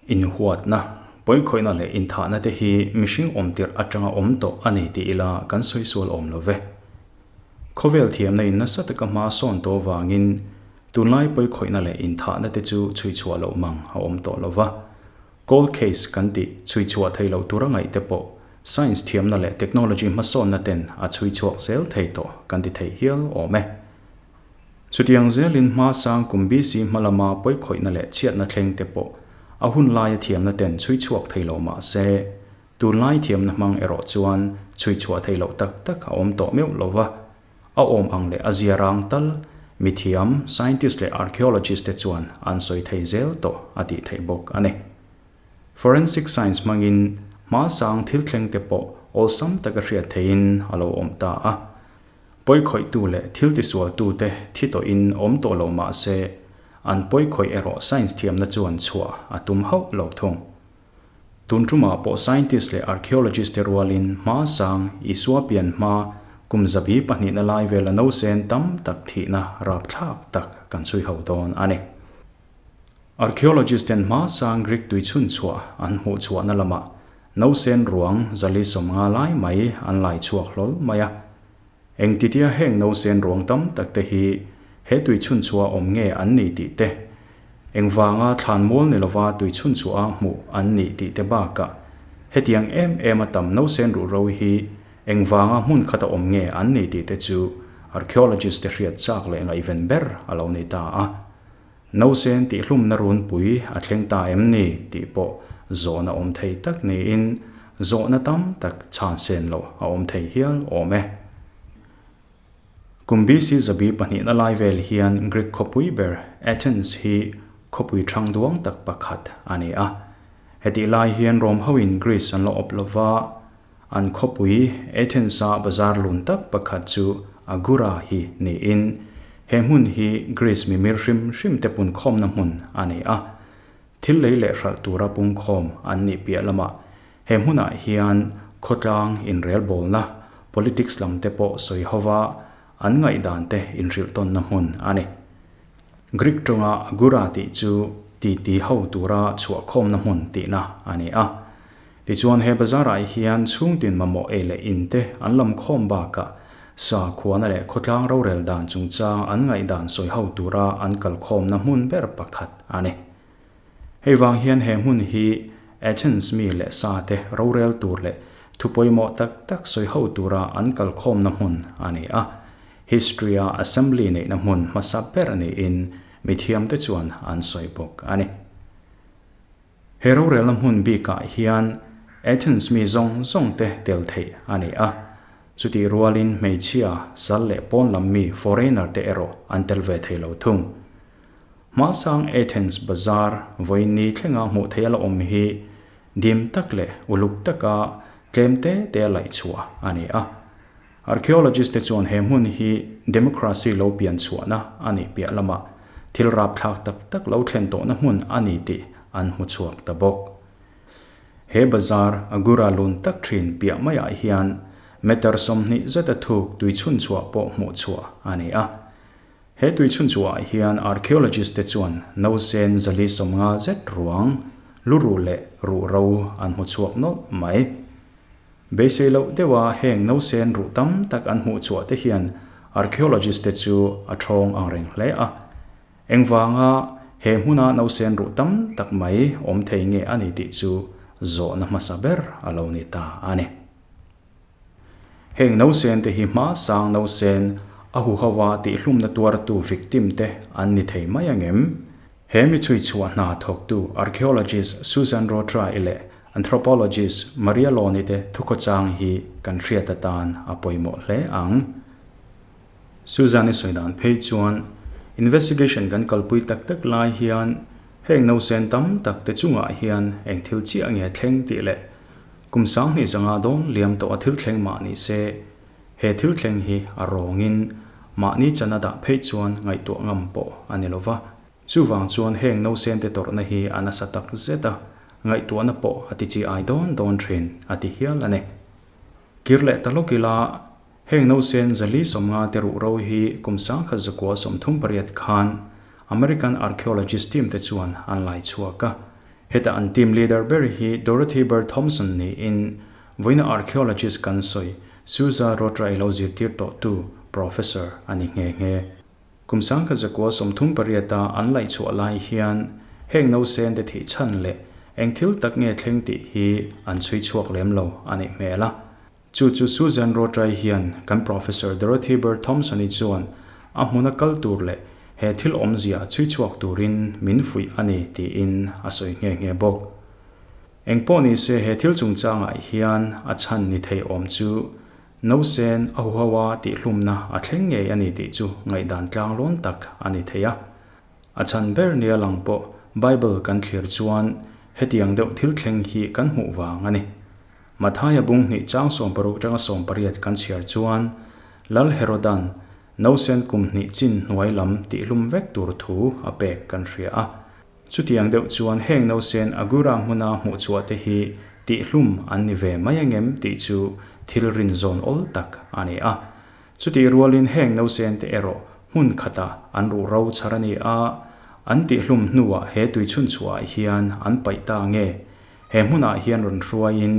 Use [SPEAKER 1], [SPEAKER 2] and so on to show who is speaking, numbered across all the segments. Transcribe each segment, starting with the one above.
[SPEAKER 1] Inhuatna, pawikhawihna leh inthahna te hi mihring awm tirh atanga awm tawh a ni ti ila kan sawi sual awm lo ve. Khawvel thiamna in nasa taka hma sawn tawh vangin tunlai pawikhawihna leh inthahna te chu chhui chhuah loh mang a awm tawh lo va. Cold case kan tih chhui chhuah thei loh tura ngaih te pawh science thiamna leh technology hmasawnna ten a chhui chhuak zel thei tawh kan ti thei hial awm e. Chutiang zelin hma sang kum BC hma lama pawikhawihna leh chhiatna thleng te pawh a hun laia thiamna ten chhui chhuak thei lo mah se, tunlai thiamna hmang erawh chuan chhui chhuah thei loh tak tak a awm tawh meuh lo va, a awm ang leh a zia rang tal mithiam, scientist leh archaeologist te chuan an sawi thei zel tawh a tih theih bawk a ni. Forensic science hmangin hma sang thil thleng te pawh awlsam taka hriat theihin a lo awm ta a. Pawikhawihtu leh thil tisualtute thi tawhin awm tawh lo mah se, an pawikhawih erawh science thiamna chuan chhuah a tum hauh lo thung. Tun tumah pawh scientist leh archaeologist te rualin hma sang Isua pian hma kum zabi pahnihna lai vela nausen tam tak thihna rapthlak tak kan chhui ho dawn a ni. Archaeologist ten hma sang Greek tui chhunchhuah an hmuh chhuahna lamah Nausen ruang zali 50 lai mai an lai chhuak hlawl mai a. Engtitia heng nausen ruang tam tak te hi he tui chhunchhuah awm nge an ni tih te, engvanga thlan mual ni lova tui chhunchhuah hmuh an nih tih te bakah hetiang em em a tam nausen ruhro hi engvanga hmun khata awm nge an ni tih te chu archaeologist te hriat chak leh ngaihven ber a lo ni ta a. Nausen tihhlumna runpui a thleng ta em ni tih pawh zawhna awm thei tak niin zawhna tam tak chhan sen loh a awm thei hial awm e. Kum BC zabi pahnihna lai vel hian Greek khawpui ber Athens hi khawpui thang duang tak pakhat a ni a. Hetih lai hian Rome hoin Greece an la awp lova, An khawpui Athens-a bazar lun tak pakhat chu Agora hi niin, he hmun hi Greece mimir hrim hrim te punkhawmna hmun a ni a. Thil lei leh hralh tura pungkhawm an nih piah lamah he hmunah hian khawtlang inrelbawlna, politics lam te pawh sawi hova an ngaihdan te inhrilhtawnna hmun a ni. Greek tawnga Agora tih chu titi ho tura chhuahkhawmna hmun tihna a ni a. Tichuan he bazar-ah hian chhungtin mamawh ei leh in te an lam khawm bakah sa khuana leh khawtlang rorel dan chungchang an ngaihdan sawi ho tura an kal khawmna hmun ber pakhat a ni. Hei vang hian he hmun hi Athens mi leh sa te rorel tur leh thu pawimawh tak tak sawi ho tura an kal khawmna hmun a ni a, history-a assembly neihna hmun hmasa ber niin mithiamte chuan an sawi bawk a ni. He rorelna hmun bikah hian Athens mi zawng zawng te tel theih a ni a, chutih rualin hmeichhia, sal leh pawn lam mi, foreigner, te erawh an tel ve thei lo thung. Hmasang Athens bazar vawiin ni thlenga hmuh theih a la awm hi dim tak leh uluk taka tlem te te a laih chhuah a ni a. Archaeologist te chuan he hmun hi democracy lo pian chhuahna a nih piah lamah thil rapthlak tak tak lo thlen tawhna hmun a ni tih an hmu chhuak ta bawk. He bazar Agora lun tak thin piah maiah hian meter 20 zeta thuk tui chhun chhuah pawh hmuh chhuah a ni a. He tui chhun chhuahah hian archaeologist te chuan nausen 450 zet ruang, luruh leh ruhro an hmu chhuak nawlh mai. Beisei loh deuha heng nausen ruh tam tak an hmuh chhuah te hian archaeologist te chu a thawng ang reng hle a. Engvanga he hmuna nausen ruh tam tak mai awm thei nge a ni tih chu zawhna hmasa ber a lo ni ta a ni. Heng nausen te hi hma sang nausen a huhova tihhlumna tuartu victim te an ni thei mai angem? He mi chhui chhuah hna thawktu archaeologist Susan Rotra-i leh anthropologist Maria Loni te thukhawchang hi kan hriat atan a pawimawh hle ang. Susan-i sawi dan phei chuan investigation kan kalpui tak tak lai hian heng nausen tam tak te chungah hian eng thil chiah nge thleng tih leh kum 2005 dawn liam tawh a thil thleng mah ni se he thil thleng hi a rawngin mahni chan a dah phei chuan ngaihtuah ngam pawh a ni lova. Chuvang chuan heng nausen te tawrhna hi a nasa tak zet a, ngaihtuahna pawh a ti chi ai dawn dawn thin a ti hial a ni. Kir leh ta lawk ila, heng nausen 450 te ruhro hi kum 1938 khan American archaeologist team te chuan an lai chhuak a. Heta an team leader ber hi Dorothy Burr Thompson niin vawiina archaeologist kan sawi Suza Rotra-i lo zirtir tawhtu professor a ni nghe nghe. Kum 1938 a an laih chhuah lai hian heng nausen te thih chhan leh eng thil tak nge thleng tih hi an chhui chhuak lem lo a nih hmel a. Chu chu Susan Rotray hian kan Professor Dorothy Burr Thompson-i chuan a hmuna kal tur leh he thil awmzia chhui chhuak turin min fuih a ni tiin a sawi nghe nghe bawk. Engpawh nise he thil chungchangah hian a chhan ni thei awm chu Nausen a huho a tihhlumna a thleng ngei a ni tih chu ngaihdan tlanglawn tak a ni thei a. A chhan ber nia lang pawh Bible kan thlir chuan hetiang deuh thil thleng hi kan hmuh vang a ni. Mathaia bung hnih chang 60 atanga 80 kan chhiar chuan Lal Herodan nausen kum hnih chin hnuai lam tihhlum vek tur thu a pek kan hria a. Chutiang deuh chuan heng nausen Agura hmuna hmuhchhuah te hi tihhlum an ni ve mai angem tih chu thil rinzawn awl tak a ni a. Chutih rualin heng nausen te erawh hmun khatah an ruh ro chhar a ni a, an tihhlum hnuah he tuichhunchhuah ah hian an paih ta nge, he hmunah hian rawn hruaiin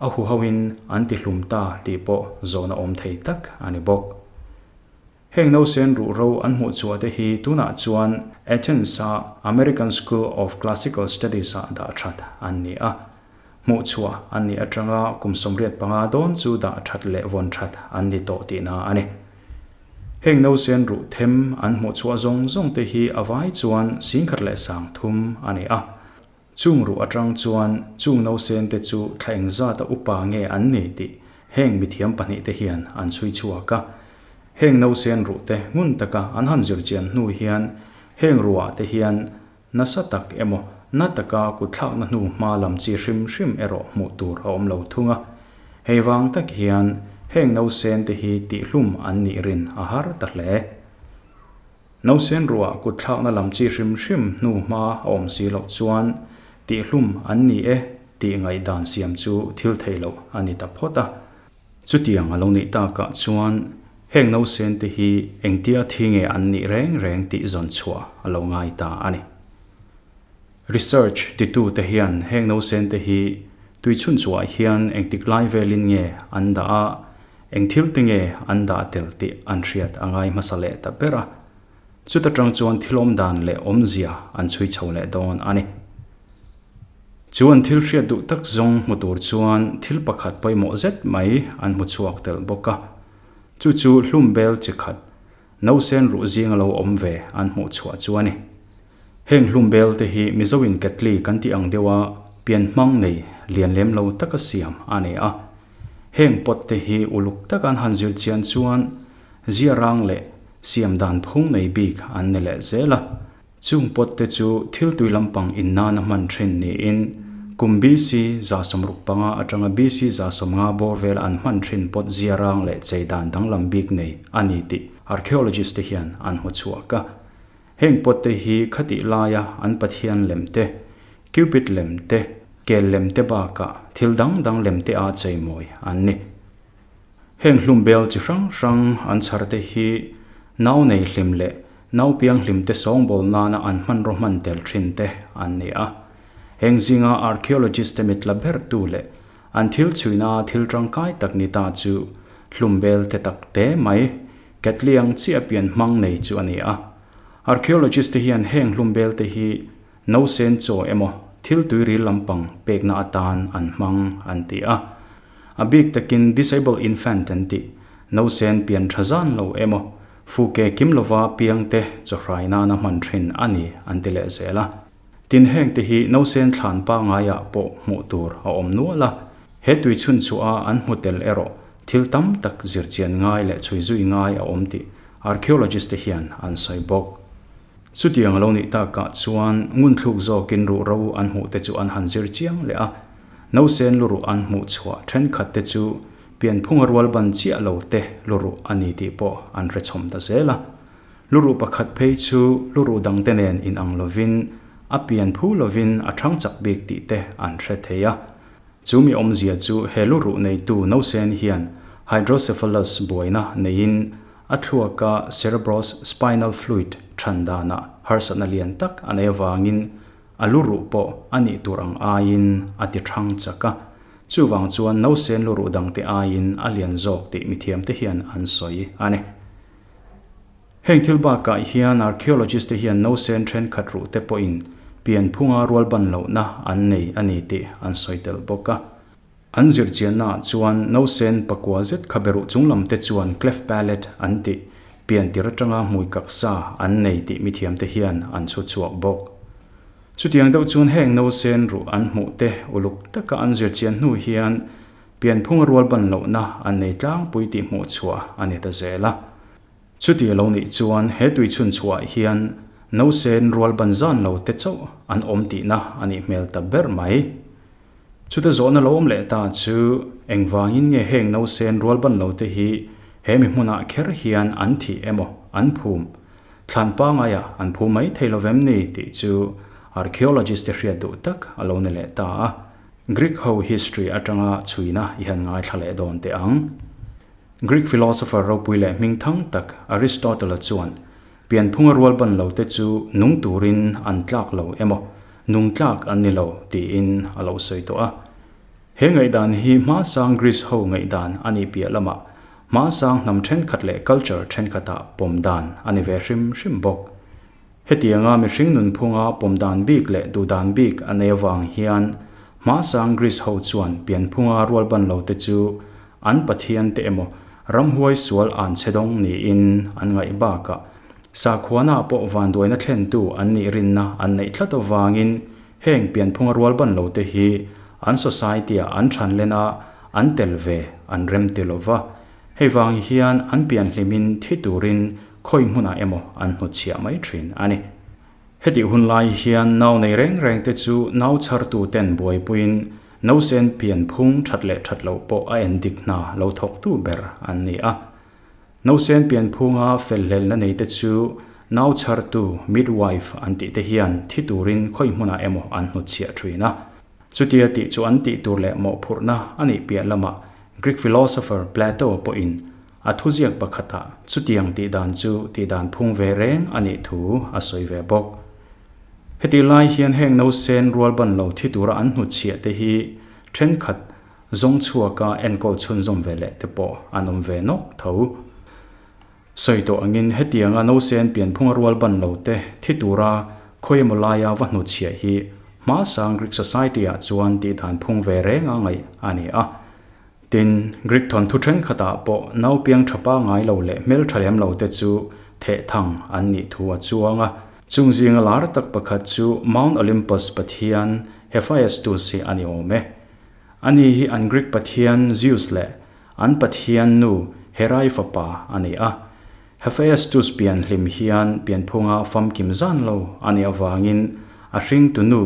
[SPEAKER 1] a huhoin an tihlum ta tih pawh zawhna awm thei tak a ni bawk. Heng nausen ruh ro an hmuh chhuah te hi tunah chuan Athens-a American School of Classical Studies-ah dah that an ni a. Hmuh chhuah an nih atanga kum 85 dawn chu dah that leh vawn that an ni tawh tihna a ni. Heng nausen ruh them an hmuh chhuah zawng zawng te hi a vai chuan 10,030 a ni a. Chung ruh atang chuan chung nausen te chu thla engzata upa nge an ni tih heng mithiam pahnih te hian an chhui chhuak a. Heng nausen ruh te ngun taka an han zir chian hnu hian heng ruah te hian nasa tak emaw na taka kutthlakna hnu hma lam chi hrim hrim erawh hmuh tur a awm lo thung a. Hei vang tak hian heng nausen te hi tihhlum an nih rin a har ta hle. Nausen ruah kutthlakna lam chi hrim hrim hnu hma a awm si loh chuan tihhlum an ni e tih ngaihdan siam chu thil theih loh a ni ta phawt a. Chutiang a lo nih takah chuan heng nausen te hi engtia thi nge an nih reng reng tih zawn chhuah a lo ngai ta a ni. Research titu te hian heng nausen te hi tui chhunchhuah hian engtik lai velin nge an dah a, Eng thil te nge an dah tel tih an hriat a ngai hmasa leh ta ber a, chuta tang chuan thil awm dan leh awmzia an chhui chho leh dawn a ni. Chu an thil hriat duh tak zawng hmu tur chuan thil pakhat pawimawh zet mai an hmu chhuak tel bawk a, chu chu hlum bel chi khat, nausen ruh zinga lo awm ve an hmuh chhuah chu a ni. Heng hlum bel te hi Mizoin ketli kan tih ang deuha pian hmang nei lian lem lo taka siam a ni a. Heng pot te hi uluk taka an han zir chian chuan ziarang leh siam dan phung nei bik an ni leh zel a. Chung pot te chu thil tui lampang in nana hman thin niin kum BC 65 atanga BC 150 bawr vela an hman thin pot ziarang leh chei dan danglam bik nei a ni tih archaeologist te hian an hmu chhuak a. Heng pot te hi khatih laia an pathian lem te, Cupid lem te, kel lem te bakah thil dang dang lem te a cheimawi an ni. Heng hlum bel chi hrang hrang an chhar te hi nau nei hlim leh nau piang hlim te sawngbawl nana an hmanraw hman tel thin te an ni a. Heng zinga archaeologist te mitla ber tu leh an thil chhuina thil tangkai tak ni ta chu hlum bel te tak te mai Ketliang chiah pian hmang nei chu a ni a. Archaeologist te hian heng hlum bel te hi nausen chaw emaw thil tuiril lampang pekna atan an hmang an ti a. A bik takin disable infant an tih, nausen pian tha zan lo emaw fuke kim lova piang te chaw hrai nana hman thin a ni an ti leh zel a. Tin heng te hi nausen thlan pangaiah pawh hmuh tur a awm nual a. He tui chhun chhuah a an hmu tel erawh thil tam tak zirchian ngai leh chhui zui ngai a awm tih archaeologist te hian an sawi bawk. Chutiang a lo nih takah chuan ngunthluk zawkin ruhro an hmuh te chu an han zir chiang leh a, nausen luruh an hmuh chhuah thenkhat te chu pianphunga rual ban chiah lo te luruh a ni tih pawh an hre chhawm ta zel a. Luruh pakhat phei chu luruh dangte nen inang lovin a pian phu lovin a thang chak bik tih te an hre thei a. Chu mi awmzia chu he luruh neitu nausen hian hydrocephalus buaina neiin a thluaka cerebrospinal fluid than danah harsatna lian tak a nei avangin a luruh pawh a nih tur ang aiin a ti ṭhang chak a, chuvang chuan nausen luruh dangte aiin a lian zawk tih mithiamte hian an sawi a ni. Heng thil bakah hian archaeologist te hian nausen thenkhat ruh te pawhin pianphunga rualban lohna an nei a ni tih an sawi tel bawk a. An zirchiannaah chuan nausen pakua zet kha beruh chunglam te chuan cleft palate an tih pian tir atanga hmui kaksa an nei tih mithiamte hian an chhu chhuak bawk. Chutiang deuh chuan heng nausen ruh an hmuh te uluk taka an zirchian hnu hian pianphunga rualban lohna an nei tlangpui tih hmuh chhuah a ni ta zel a. Chuti a lo nih chuan he tui chhun chhuah hian nausen rual ban zan lo te chauh an awm tihna a nih hmel ta ber mai. Chuta zawhna lo awm leh ta chu engvangin nge heng nausen rual ban lo te hi he mi hmunah kher hian an thih emaw an phum thlan pangaiah an phum mai thei lovem ni tih chu archaeologist te hriat duh tak a lo ni leh ta a. Greek ho history atanga chhuina i han ngaithla leh dawn teh ang. Greek philosopher ropui leh hmingthang tak Aristotle-a chuan, Pianphunga rualban lote chu nung turin an tlak lo emaw, nung tlak an ni lo, tiin a lo sawi tawh a. He ngaihdan hi hmasang Greece ho ngaihdan a nih piah lamah hmasang hnam thenkhat leh culture thenkhatah pawm dan a ni ve hrim hrim bawk. Hetianga mihring nunphunga pawm dan bik leh duh dan bik a nei avang hian hmasang Greece ho chuan pianphunga rualban lote chu an pathian te emaw ramhuai sual an che dawng niin an ngaih bakah sakhuana pawh vanduaina thlentu an nih rinna an neih tlat avangin heng pianphunga rualban lote hi an society-ah an thanlen a, an tel ve an rem ti lova. Hei vang hian an pianhlimin thi turin Khawi hmunah emaw an hnutchhiah mai thin a ni. Hetih hun lai hian nau nei reng reng te chu nau chhartu ten buaipuiin nausen pian phung that leh that loh pawh a en dik hna lo thawktu ber an ni a. Nausen pian phunga felhlelna nei te chu nau chhartu, midwife, an tih te hian thi turin khawi hmunah emaw an hnutchhiah thin a. Chutia tih chu an tih tur leh mawhphurhna a nih piah lamah Greek philosopher Plato pawhin A thuziak pakhatah chutiang tihdan chu tihdan phung ve reng a nih thu a sawi ve bawk. Hetih lai hian heng nausen rualban lo thi tura an hnutchhiah te hi thenkhat zawng chhuaka enkawl chhunzawm ve leh te pawh an awm ve nawk tho. Sawi tawh angin hetianga nausen pianphunga rualban lo te thi tura khawi emaw laia va hnutchhiah hi hmasang Greek society-ah chuan tihdan phung ve renga ngaih a ni a. Tin, Greek thawnthu thenkhatah pawh naupiang tha pangngai lo leh hmeltha lem lo te chu thehthang an nih thu a chuang a. Chung zinga lar tak pakhat chu Mount Olympus pathian Hephaestus hi a ni awm e. Ani hi an Greek pathian Zeus leh an pathian nu Herai fapa a ni a. Hephaestus pian hlim hian pianphunga famkim zan lo a nih avangin a hringtu nu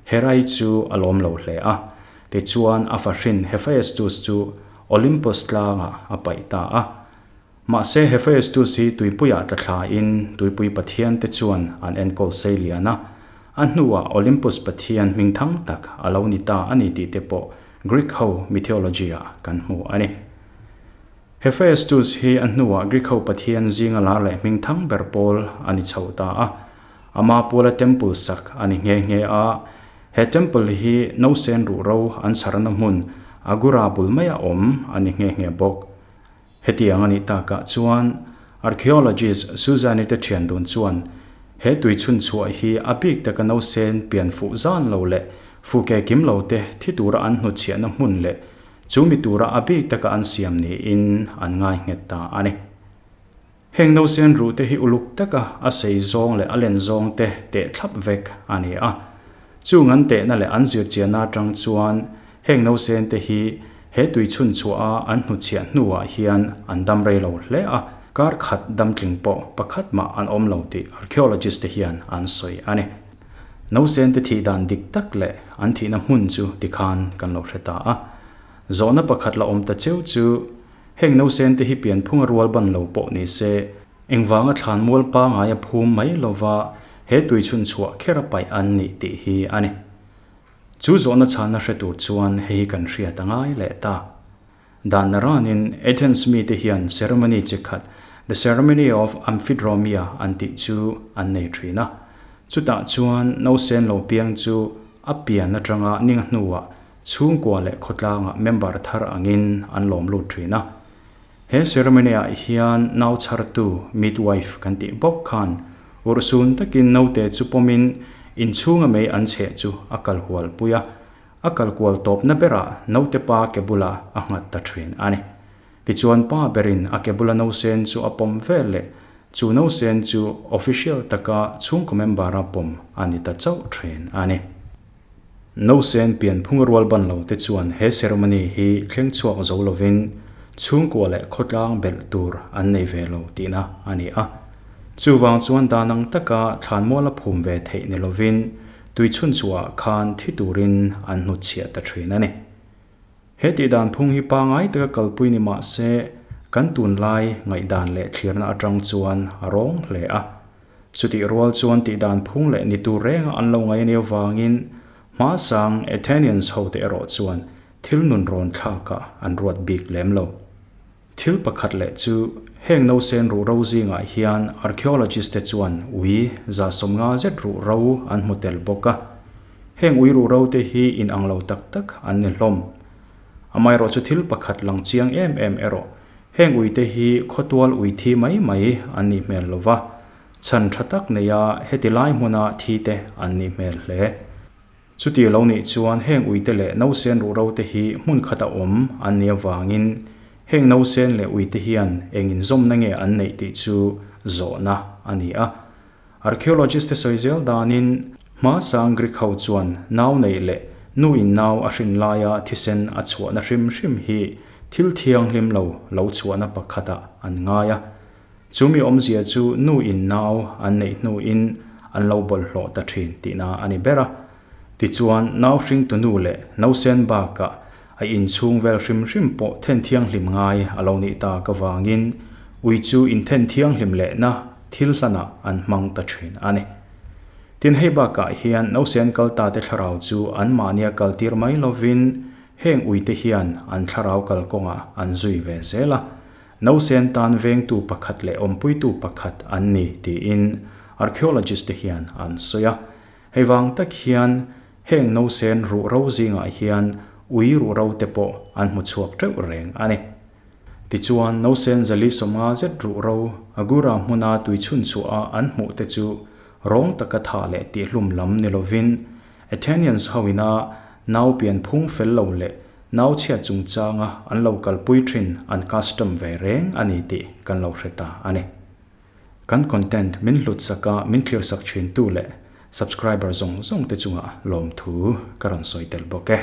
[SPEAKER 1] Herai chu a lawm lo hle a. Tichuan, a fahrin Hephaestus chu Olympus tlangah a paih ta a. Mahse, Hephaestus hi tuipuiah tla thlain tuipui pathiante chuan an enkawl sei lian a. A hnuah Olympus pathian hmingthang tak a lo ni ta a ni tih te pawh Greek ho mythology-ah kan hmu a ni. Hephaestus hi a hnuah Greek ho pathian zinga lar leh hmingthang ber pawl a ni chho ta a. Ama puala temple sak a ni nghe nghe a, he temple hi nausen ruhro an chharna hmun Agora bul maia awm a ni nghe nghe bawk. Hetiang a nih takah chuan archaeologist Suzanne te thian dun chuan he tui chhun chhuah hi a bik taka nausen pian fuh zan lo leh fuke kim lo te thi tura an hnutchhiahna hmun leh chu mi tura a bik taka an siam niin an ngai nghet ta a ni. Heng nausen ruhte hi uluk taka a sei zawng leh a len zawng te teh thlap vek a ni a. Chung an tehna leh an zirchianna atang chuan heng nausen te hi he tui chhun chhuah a an hnutchhiah hnuah hian an dam rei lo hle a, kar khat damtling pawh pakhat mah an awm lo tih archaeologist te hian an sawi a ni. Nausen te thih dan dik tak leh an thihna hmun chu tikhan kan lo hre ta a. Zawhna pakhat la awm ta cheu chu Heng nausen te hi pianphung a rual ban lo pawh ni se, engvanga thlan mual pangai a phum mai lova he tui chhun chhuah kher a paih an nih tih hi a ni. Chu zawhna chhanna hre tur chuan hei hi kan hriat a ngai leh ta. Dan naranin Athens mite hian ceremony chi khat, the ceremony of Amphidromia an tih chu an nei thin a. Chutah chuan nausen lo piang chu a pian atanga ninga hnuah chhungkua leh khawtlangah member thar angin an lawm lut thin a. He ceremony-ah hian nau chhartu, midwife, kan tih bawk khan urhsun takin naute chu pawmin inchhunga mei an chheh chu a kal hual pui a. A kal kual tawpna berah naute pa ke bulah a nghat ta thin a ni. Tichuan pa berin a ke bula nausen chu a pawm vel leh chu nausen chu official taka chhungkaw member-a pawm a ni ta chauh thin a ni. Nausen pianphung rual ban lo te chuan he ceremony hi thleng chhuak zo lovin chhungkua leh khawtlang belh tur an nei ve lo tihna a ni a. Chuvang chuan dan ang taka thlanmuala phum ve theih ni lovin tui chhunchhuah khan thi turin an hnutchhiah ta thin a ni. He tih dan phung hi pangai taka kalpui ni mah se, kan tunlai ngaihdan leh thlirna atang chuan a rawng hle a. Chutih rual chuan tih dan phung leh ni tur renga an lo ngai ania vangin hmasang Athenians hote erawh chuan thil nun rawn thlakah an ruat bik lem lo. Thil pakhat leh chu heng nausen ruh ro zingah hian archaeologist te chuan ui 150 zet ruh ro an hmu tel bawk a. Heng ui ruh ro te hi inang lo tak tak an ni hlawm. Amaherawh chu thil pakhat lang chiang em em erawh heng ui te hi khawtual ui thi mai mai an nih hmel lo va, chhan tha tak neia heti lai hmuna thi te an nih hmel hle. Chuti lo nih chuan heng uite leh nausen ruhro te hi hmun khata awm an nih avangin heng nausen leh uite hian eng inzawmna nge an neih tih chu zawhna a ni a. Archaeologist te sawi zel danin hmasang Greek ho chuan nau neih leh nu in nau a hrin laia thisen a chhuahna hrim hrim hi thil thianghlim lo lo chhuahna pakhatah an ngai a. Chumi awmzia chu nu in nau an neih hnuin an lo bawlhhlawh ta thin tihna a ni ber a. Tichuan, nau hringtu nu leh nausen bakah a inchhung vel hrim hrim pawh then thianghlim ngai a lo nih tak avangin ui chu inthen thianghlim lehna thil hlanah an hmang ta thin a ni. Tin, hei bakah hian nausen kal ta te thlarau chu anmahnia kaltir mai lovin heng uite hian an thlarau kalkawngah an zui ve zel a. Nausen tan vengtu pakhat leh awmpuitu pakhat an ni tiin archaeologist te hian an sawi a. Hei vang tak hian heng nausen ruh ro zingah hian ui ruh ro te pawh an hmu chhuak teuh reng a ni. Tichuan nausen 450 zet ruh ro Agura hmuna tui chhun chhuah a an hmuh te chu rawng taka thah leh tihhlum lam ni lovin Athenians ho ina nau pian phung fel lo leh nau chhiat chungchanga an lo kalpui thin an custom ve reng a ni tih kan lo hre ta a ni. Kan content min hlut sak a min thlir sak thin tu leh subscriber zawng zawng te chungah lawmthu ka rawn sawi tel bawk e.